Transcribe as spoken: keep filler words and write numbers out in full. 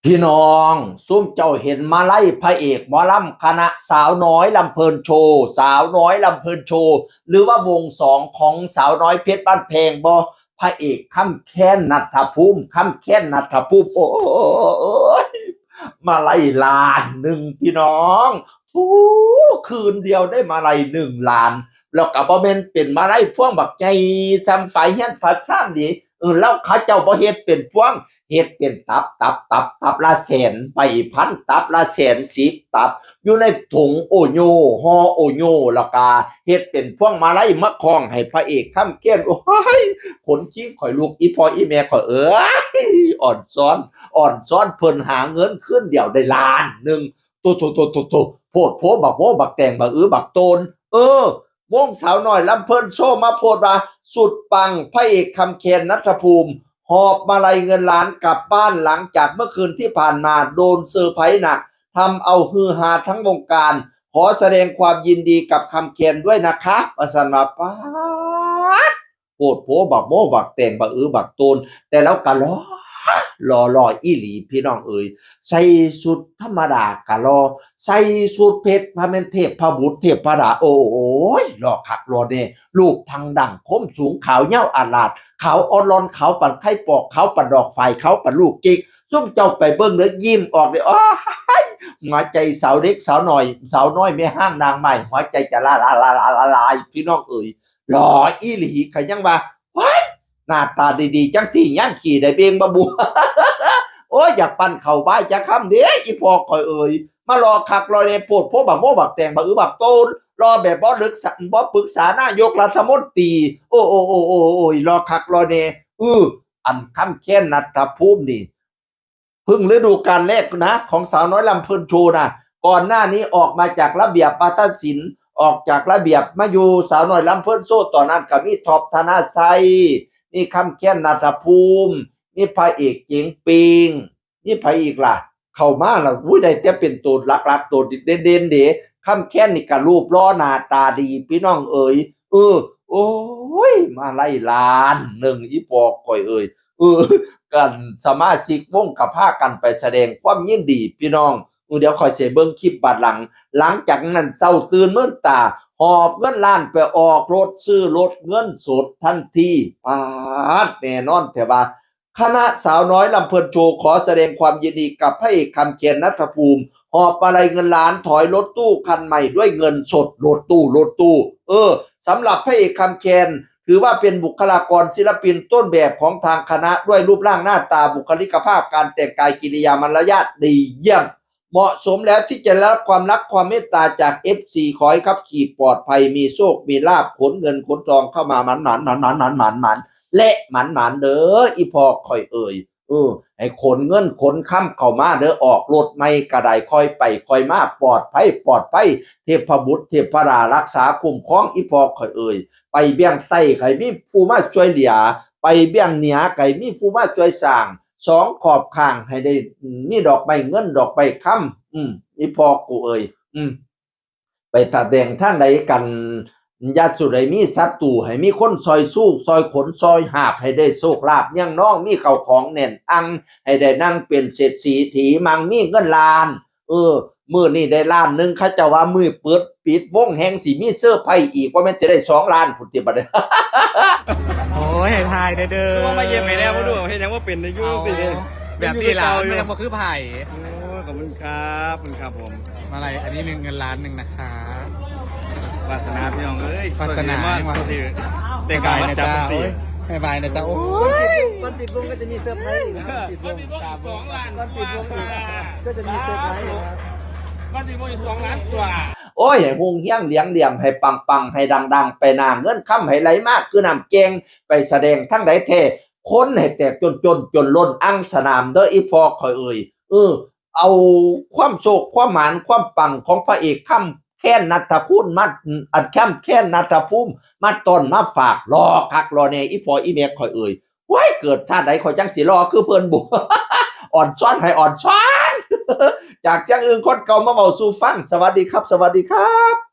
พี่น้อง ซุมเจ้าเห็นมาลัยพระเอกหมอลำคณะสาวน้อยลำเพลินโชว์ สาวน้อยลำเพลินโชว์ หรือว่าวงสองของสาวน้อยเพชรบ้านแพงบ่ พระเอกคำแคน ณัฐภูมิ คำแคน ณัฐภูมิ โอ้ย มาลัยล้านหนึ่งพี่น้อง ทุกคืนเดียวได้มาลัยหนึ่งล้าน แล้วก็บ่แม่นเป็นมาลัยพวงบักใหญ่ส่ำฝายเฮือนฝาซานเด้ เออ แล้วเขาเจ้าบ่เฮ็ดเป็นพวง เฮ็ดเป็นตับ ตับ ตับ ตับละแสน ใบพัน ตับละแสน สิบตับ อยู่ในถุงโอโย่ ห่อโอโย่ แล้วก็เฮ็ดเป็นพวงมาลัยมาคล้องให้พระเอกคำแคน โอ้ย ขนคิงข่อยลุก อีพ่ออีแม่ข่อยเอ้ย อ่อนซ้อน อ่อนซ้อน เพิ่นหาเงินคืนเดียวได้ล้านหนึ่ง โต โต โต โต โต โพดโพบักโมบักแตงบักอือบักโตน เออ วงสาวน้อยลำเพลินโชว์มาโพสต์ว่า สุดปัง พระเอกคำแคน ณัฐภูมิ หอบมาลัยเงินล้านกลับบ้าน หลังจากเมื่อคืนที่ผ่านมาโดนเซอร์ไพรส์หนัก ทำเอาฮือฮาทั้งวงการ ขอแสดงความยินดีกับคำแคนด้วยนะคะ ว่าซั่นว่า ป๊าด โพดโพบักโมบักแตงบักอือบักโตน แต่แล้วก็หล่อ หล่อ หล่ออีหลีพี่น้องเอ๋ย ใส่ชุดธรรมดาก็หล่อ ใส่ชุดเพชร พระแม่นเทพพระบุตรเทพพระดา โอ้ย หล่อคักหล่อแน่ รูปทางดังคมสูง ขาวยาวอาลาด ขาวอ่อนหล่อน ขาวปานไข่ปอก ขาวปานดอกฝาย ขาวปานลูกเก๊ก ซุมเจ้าไปเบิ่งเด้อ ยิ้มออกเลย โอ้ย หัวใจสาวเล็กสาวน้อย สาวน้อยแม่ฮ้างนางไม้ หัวใจจะละลาย ละลาย ละลาย พี่น้องเอ๋ย หล่ออีหลี ก็ยังว่า ว้าย หน้าตาดีๆ จังซี่ ย่านขี้ได้เบ่งบ่บุ โอ้ย อยากปั่นเข้าบ้ายจักคำเด้ อีพ่อข่อยเอ๋ย มาหล่อคักหล่อแน่ โพดโพบักโมบักแตงบักอือบักโตน หล่อแบบบ่ปรึกษา บ่ปรึกษานายกรัฐมนตรี โอ้ โอ้ โอ้ โอ้ โอ้ย หล่อคักหล่อแน่ เออ อันคำแคน ณัฐภูมินี่ เพิ่งฤดูกาลแรกนะ ของสาวน้อยลำเพลินโชว์นะ ก่อนหน้านี้ออกมาจากระเบียบวาทศิลป์ ออกจากระเบียบมาอยู่สาวน้อยลำเพลินโชว์ ตอนนั้นก็มีท็อป ธนชัย มีคำแคน ณัฐภูมิ มีพระเอกเจ๋งปิง มีไผอีกล่ะ เข้ามาแล้ว อุ้ย ได้แต่เป็นตัวหลักๆ ตัวเด่นๆ เด้ คำแคนนี่ก็รูปหล่อหน้าตาดี พี่น้องเอ๋ย เออ โอ้ย มาลัยล้านหนึ่ง อีพ่อข่อยเอ๋ย เออ กันสมาชิกวงก็พากันไปแสดงความยินดีพี่น้อง เดี๋ยวข่อยสิเบิ่งคลิปบัดหลัง หลังจากนั้นเช้าตื่นมืนตา หอบเงินล้านไปออกรถ ซื้อรถเงินสดทันที ป๊าด แน่นอนแท้ว่า คณะสาวน้อยลำเพลินโชว์ขอแสดงความยินดีกับพระเอกคำแคน ณัฐภูมิ หอบมาลัยเงินล้าน ถอยรถตู้คันใหม่ด้วยเงินสด รถตู้ รถตู้ เออ สำหรับพระเอกคำแคน ถือว่าเป็นบุคลากรศิลปินต้นแบบของทางคณะ ด้วยรูปร่างหน้าตา บุคลิกภาพ การแต่งกาย กิริยามารยาทดีเยี่ยม เหมาะสมแล้วที่จะได้รับความรักความเมตตาจาก เอฟซี ขอให้ขับขี่ปลอดภัย มีโชค มีลาภ ขนเงินขนทองเข้ามาหมานๆ หมานๆ หมานๆ หมานๆ หมานๆ และหมานๆ เด้อ อีพ่อข่อยเอ๋ย เออ ให้ขนเงินขนคำเข้ามาเด้อ ออกรถใหม่ก็ได้ ค่อยไปค่อยมา ปลอดภัย ปลอดภัย เทพบุตรเทพดารักษาคุ้มครอง อีพ่อข่อยเอ๋ย ไปเวียงใต้ก็ให้มีผู้มาช่วยเหลือ ไปเวียงเหนือก็ให้มีผู้มาช่วยสร้าง สองขอบข้างให้ได้มีดอกไม้เงินดอกไม้คำ อืม อีพ่อกูเอ๋ย อืม ไปแสดงทางใดกัน อย่าสุดใดมีศัตรู ให้มีคนซอยสู้ ซอยขน ซอยหาบ ให้ได้โชคลาภ ยังน้องมีเข้าของแน่นอัง ให้ได้นั่งเป็นเศรษฐี ถีมังมีเงินล้าน เออ มื้อนี้ได้ล้านหนึ่ง เขาเจ้าว่ามื้อเปิดปิดวงแฮงสิมีเซอร์ไพรส์อีก ว่าแม่นสิได้สองล้านพุ้นติบัดนี้ โอ้ย ให้ทายเด้อเด้อ คือว่ามาเยี่ยมให้แน่บ่รู้ เฮ็ดหยังบ่เป็นในอยู่ เอา สิเด้ แบบนี้ล่ะ มันยังบ่คือไผ โอ้ ขอบคุณครับ ขอบคุณครับผม มาลัย อันนี้หนึ่ง เงินล้านหนึ่งนะครับ วาสนาพี่น้องเอ้ย วาสนา โชคดีมาก โชคดี แต่งงานมาจับสิ บ๊ายบายนะจ๊ะ โอ้ย วันปิดวงก็จะมีเซอร์ไพรส์อีกนะ วันปิดวง วันปิดวงอีกสองล้านกว่า ก็จะมีเซอร์ไพรส์อีกนะ วันปิดวงอีกสองล้านกว่า โอ้ย ให้ฮุ่งเฮียงเหลียงเหลี่ยม ให้ปังๆ ให้ดังๆ ไปหน้า เงินคำให้ไหลมาคือน้ำแก่ง ไปแสดงทางใดแท้ คนให้แตกจนๆ จนล้นอังสนามเด้อ อีพ่อข่อยเอ่ย เออ เอาความโชคความหมานความปังของพระเอกคำแคน ณัฐภูมิมา อัน คำแคน ณัฐภูมิ มาต้อนมาฝาก หล่อคักหล่อแน่ อีพ่ออีแม่ข่อยเอ่ย ว้าย เกิดชาติใดข่อยจังสิหล่อคือเพิ่นบุ อ่อนซ้อนให้อ่อนซ้อน จากเสียงอื่นคนเก่ามาเว้าสู่ฟัง สวัสดีครับ สวัสดีครับ